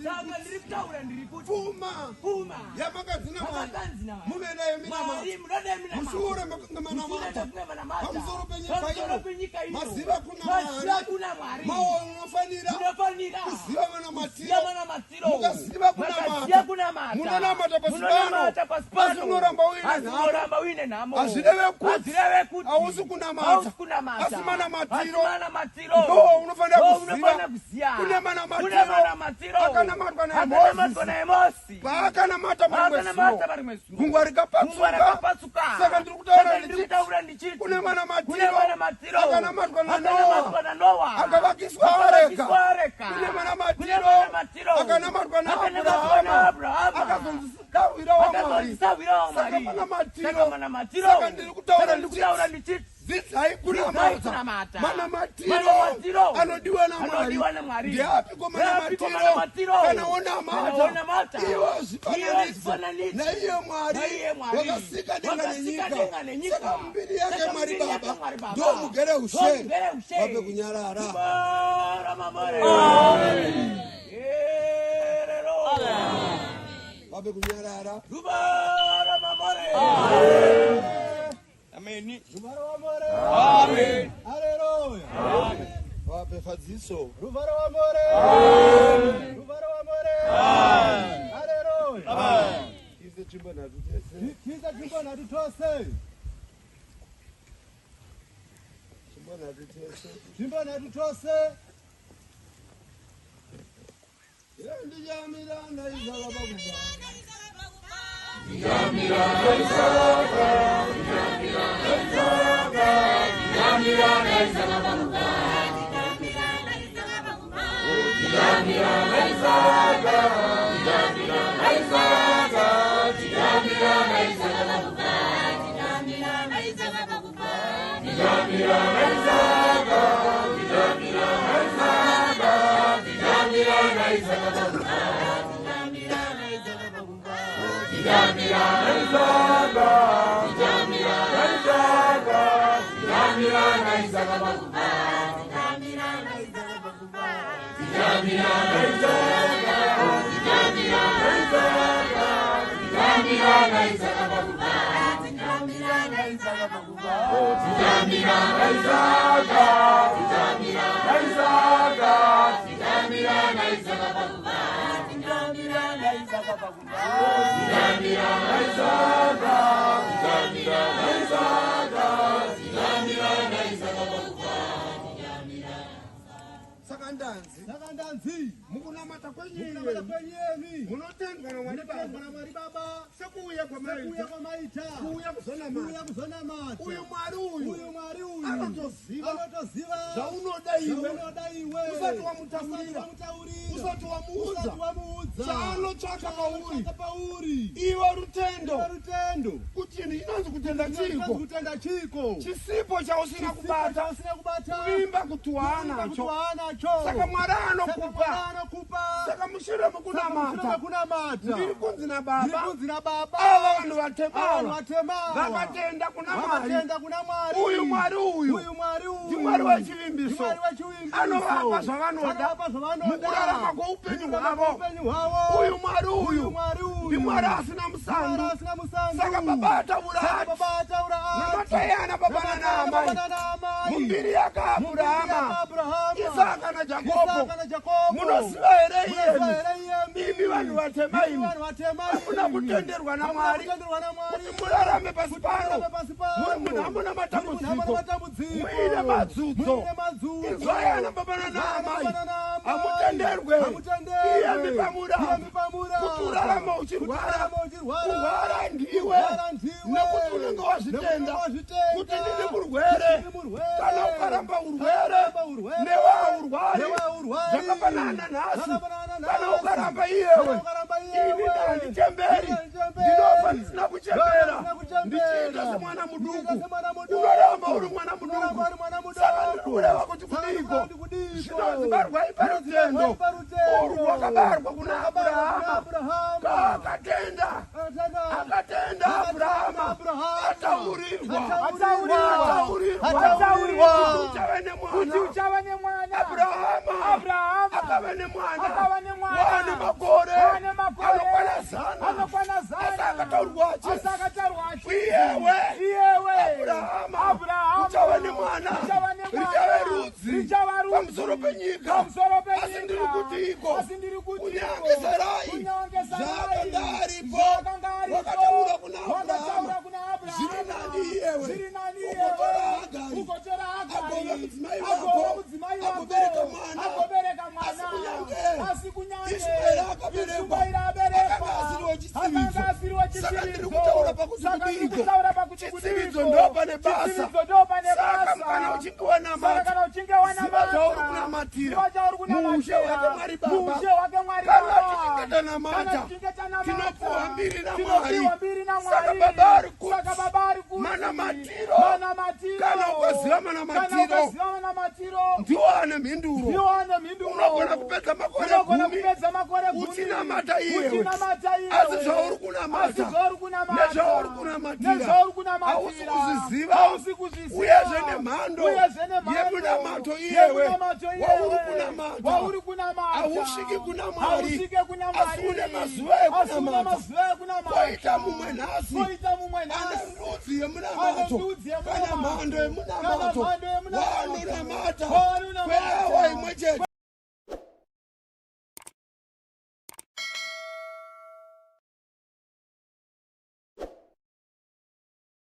Saka ndiri ndiri kuti kutaura ndiri kuti pfuma pfuma yamakanzi namwari yamakanzi namwari muve nayo minamato Mwari munode minamato. mushure mekunge Mushure manamata mekunge manamata. pamusoro penyika Pamusoro ino penyika ino. maziva kuna Maziva Mwari kuna Mwari. mawo unofanira Munofanira kuziva manamatiro kuziva manamatiro. Mukaziva kunamata. Mukaziva kunamata. Munonamata pasi Munonamata pano. pasi pano. Asi unoramba uine Asi nhamo. unoramba uine nhamo. Hazvireve kuti Hazvireve kuti hausi kunamata. Hausi kunamata. Asi manamatiro. Asi manamatiro. Ndo unofanira Ndo kuziva. unofanira kuziva. Kune manamatiro. Kune manamatiro. Akanamatwa naye Akanamatwa Mozisi. naye Mosi. Paakanamata marimwe Paakanamata zuva marimwe zuva. gungwa Gungwa rikapatsuka rakapatsuka. Saka ndiri kutaura Saka ndiri ndichiti, kutaura ndichiti kune manamatiro. Kune manamatiro. Akanamatwa naNoa. Akanamatwa naNoa. Akavakiswa Akavakiswa areka. areka. Kune Kune manamatiro manamatiro. akanamatwa Akanamatwa naAbhurahama naAbhurahama. akazonzi sahwira wamwari Akazonzi sahwira Saka waMwari. manamatiro. Saka manamatiro. Saka ndiri kutaura Saka ndiri kutaura ndichiti dzidzai Dzidzai kunamata kunamata. manamatiro Manamatiro. anodiwa namwari Anodiwa naMwari. ndeapiko Ndeapiko manamatiro manamatiro? kana Kana wonamata wonamata. iwe Iwe zvifananidze zvifananidze. naiye mwari Naiye Mwari. wakasika denga Wakasika denga nenyika nenyika. saka mbiri yake Saka mwari mbiri yake baba Mwari Baba. ndo mugere ushe Ndomugere ushe. vape kunyarara Rubara mamore. Erero. vape kunyarara Rubara mamore. Ameni. Ruvaro wamore. Amen. Haleluya. vape fadziso Ruvaro wamore. Ruvaro wamore. Haleluya. tiise tsvimbo nhatu tese Tiise tsvimbo nhatu tose. tsvimbo nhatu tese Tsvimbo nhatu tose. ndichamira ndaizaka pakufa Saka ndanzi Saka ndanzi. mukunamata Mukunamata kwenyu kwenyu. munotendwa namwari Munotendwa baba naMwari Baba. sekuuya Sekuuya kwamaita kwamaita. kuuya Kuuya kuzonamata kuzonamata. uyu mwari uyu Uyu Mwari uyu. anotoziva Anotoziva. zvaunoda iwe Zvaunoda iwe. Usati wamutaurira. Usati wamutaurira. Usati wamuudza. Usati wamuudza. Chaanotsvaka pauri. Chaanotsvaka pauri. Iwe rutendo Iwe rutendo. kuti chinhu chinonzi kutenda chiko Kutenda chiko. chisipo chausina kubata Chausina kubata. kuvimba kuti Kuti waanacho waanacho. Saka Mwari Saka Mwari anokupa anokupa. Saka mushure mekunamata Kunamata. ndiri kunzi Ndiri nababa kunzi nababa. ava vanhu vatema Ava vanhu ava vatema ava. vakatenda kuna Mwari. Vakatenda kuna Mwari. Uyu Mwari uyu. Uyu Mwari uyu. NdiMwari wechivimbiso. NdiMwari wechivimbiso. Anovapa zvavanoda. Anovapa zvavanoda. Mukurarama kweupenyu Mukurarama hwavo. kweupenyu hwavo. Uyu Mwari uyu. Uyu Mwari uyu. NdiMwari asina Mwari musandu. asina musandu. Saka baba ataura Saka ati baba ataura ati. namatai ana baba Namatai nana ana baba amai nana amai. mumbiri yakaAbhurahama Abrahama. Isaka naJakobho Isaka naJakobho. Munoziva here Munoziva iyemi here iyemi? Imi vanhu vatema Imi imi vanhu vatema imi. Hamuna kutenderwa naMwari Hamuna kutenderwa naMwari. kuti murarame pasi pano Murarame pasi pano. muri munhu hamuna Muri munhu hamuna matambudziko matambudziko. Muine madzudzo. Muine madzudzo. Inzwai ana baba nana Inzwai ana amai baba nana amai. Hamutenderwe. Hamutenderwe. Iyemi pamurapa. Iyemi pamurapa. Kuti urarame Kuti uchirwara urarame uchirwara. Kurwara ndiwe Kurwara ndiwe. nekuti unenge wazvitenda Nekuti wazvitenda. kuti ndini murwere Ndini murwere. Kana ukaramba urwere Kana ukaramba urwere. newe haurwari Newe haurwari. Zvakafanana nhasi Zvakafanana nhasi. Kana ukaramba Kana iyewe ukaramba iyewe. ini handichemberi Ini handichemberi. ndinofa ndisina kuchembera Ndinofa ndisina kuchembera. Ndichiita semwana Ndichiita muduku semwana muduku. Unoramba uri mwana Unoramba uri mwana muduku Saka muduku. ndiri kureva kuti Saka ndiri kudiko kureva kuti kudiko. Zvinonzi barwai parutendo Barwai parutendo. Urwu rwakabarwa kuna Rwakabarwa kuna Abhurahama Abrahama. Akatenda Akatenda. Akatenda Abhurahama Abrahama. Ataurirwa Ataurirwa. Ataurirwa Ataurirwa. Kuti uchave nemwana Kuti uchava nemwana. Abrahama Abrahama. akava nemwana Akava nemwana. Wane makore Ane makore Ane makore anokwana zana. Anokwana zana. Asi akatarwa Asi achinzi, akatarwa achinzi, Iyewe, iyewe Abrahama, Abrahama, uchava nemwana, uchava nemwana, richave rudzi, richava rudzi pamusoro penyika. pamusoro penyika. Asi ndiri kuti iko, Asi ndiri kuti kunyange iko, Sarai, kunyange Sarai, zvaakanga aripo, zvaakanga aripo, wakataura kuna wakataura Abrahama, kuna Abrahama, zviri nani iyewe, zviri nani iyewe, ugotora Hagari, ugotora Hagari, agove mudzimai agove wako, mudzimai wako, agobereka mwana, agobereka mwana. Asi kunyange Asi kunyange Ishmaeri akaberekwa, Ishmaeri aberekwa, akanga asiri wechitsividzo. akanga asiri wechitsividzo. Saka ndiri kutaura pakuti Saka ndiri kudiko. kutaura pakuti Chitsividzo kudiko. ndo pane basa. Chitsividzo ndo pane Saka basa. kana uchinge Saka wanamata, kana uchinge wanamata, ziva zvauri kunamatira. ziva zvauri kunamatira. Muushe hwake Mwari Baba. Muushe hwake Mwari Kana Baba. tichinge tanamata, Kana tichinge tanamata, tinopuwa mbiri naMwari. tinopiwa mbiri naMwari. Saka Baba ari kuti, Saka Baba ari kuti, manamatiro. manamatiro. Kana ukaziva manamatiro, Kana ukaziva manamatiro, ndiwo ane mhinduro. ndiwo ane mhinduro. Unogona kupedza makore Unogona gumi kupedza makore gumi uchinamata iyewe. uchinamata iyewe. Asi zvauri kunamata, Asi zvauri kunamata, nezvauri kunamatira, nezvauri kunamatira, hausi kuzviziva, hausi kuzviziva. uyezve nemhando Uyezve nemhando yemunamato iyewe, yemunamato iyewe, wauri kunamata, wauri kunamata, hausviki kuna Mwari, hausviki kuna Mwari, asi une mazuva asi une ekunamata. mazuva ekunamata. Koita mumwe nhasi Koita mumwe ane nhasi ndudzi Ane yemunamato ndudzi yemunamato. kana mhando Kana yemunamato mhando yemunamato. waanonamata Waanonamata. kweawa